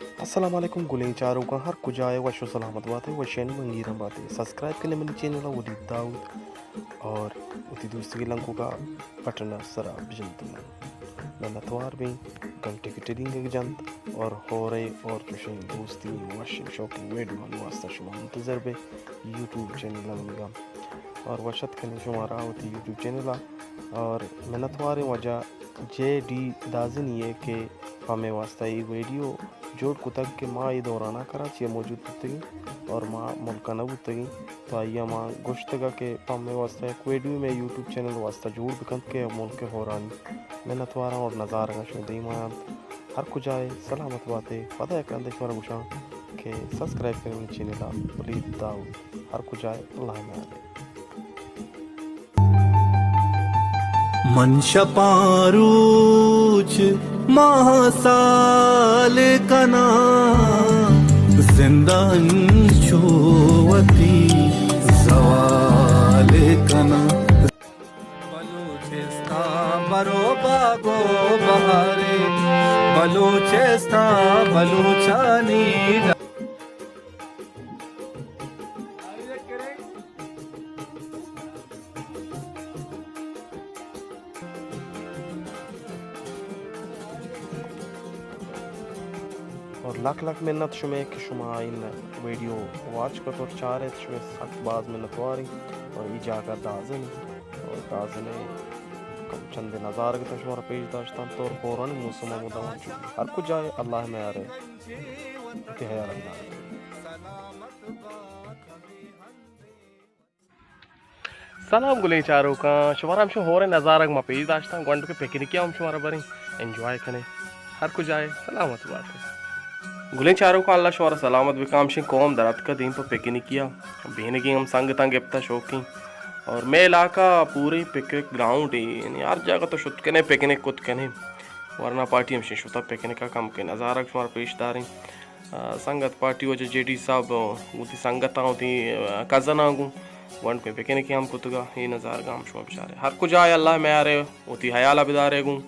السلام علیکم گلیں چاروکاں، ہر کجا ئے وش و سلامت باتے، وشیں منگیراں باتے۔ سبسکرائب کنے منی چینل ءَ ولید داؤد اور وتی دوستگی لنکوکا بٹن ءِ سرا بجنت من۔ منتوار بیں، گھنٹے کہ ٹرینگ جنت اور ہورے اور چوشیں دوستی وشیں شوقیں ویڈیو آنی واسطہ شما منتظر بے یوٹیوب چینل ءَ منیگا۔ اور وش اتک کنیں شمارا وتی یوٹیوب چینل ءَ۔ اور منتواریں واجہ جے ڈی دازنی ءَ کہ پہ مئے واسطہ اے ویڈیو جوڑ کتگ کہ ما اے دوران ءَ کراچی ءَ موجود بوتگیں اور ما ملک ءَ نہ بوتگیں، تو آئی ءَ ما گوشتگ کہ پہ مئے واسطہ یک ویڈیو مئے یوٹیوب چینل واسطہ جوڑ بکنت کہ ملک ءِ ہورانی منتواراں اور نظارگاں شمئے دیما انت۔ ہر کجا ئے سلامت باتے، پدا یک رندے شمارا گوشاں کہ سبسکرائب کنیں منی چینل ءَ ولید داؤد۔ ہر کجا ئے اللہ میار ئے۔ من شپاں روچ ماہ سال کناں، زندان چو وتی زوال کناں۔ بلوچستان برو باگو بہارے، بلوچستان بلوچانی ڈ- اور لکھ لکھ منت شمئے کہ شما این ویڈیو واچ کت اور چارت، شمئے سک باز منتواری۔ اور ای جاگہ دازن اور دازن چند نظارگ تا شمارا پیش داشتن تو اور ہورانی موسم مدام ہر کجا ئے اللہ میار ئے۔ وتی ہیال بدار۔ سلام گلیں چاروکاں، شمارا ہمشو ہوریں نظارگ ما پیش داشتاں، گونڈو کہ پکنکی ہم شمارا بریں، انجوائے کنے، ہر کجا ئے سلامت باتے۔ گلیں چاروکاں، اللہ شمارا سلامت بکا۔ ہمشیں قوم دراتکا دیم پہ پکنکی ءَ، بینگیں ہم سنگتاں گپتا شوقیں، اور مئے علاقہ پورے پکنک گراؤنڈ ئے، یعنی ہر جاگہ تو شت کنے پکنک کت کنے، ورنا پارٹی ہمشیں شتا پکنک ءَ کم کے نظارگ شمارا پیش داریں۔ آ، سنگت پارٹی واجہ جے ڈی صاحب، آ، وتی سنگتاں وتی، آ، کزناں گوں گونڈ کوئی پکنکی ہم کتگا، اے نظارگاں ہم شما بچارے۔ ہر کجا ئے اللہ میارے، وتی ہیالا بدارے گوں،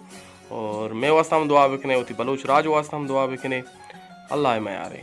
اور مئے واسطہ ہم دعا بکنے، وتی بلوچ راج واسطہ ہم دعا بکنے۔ اللہ میارے۔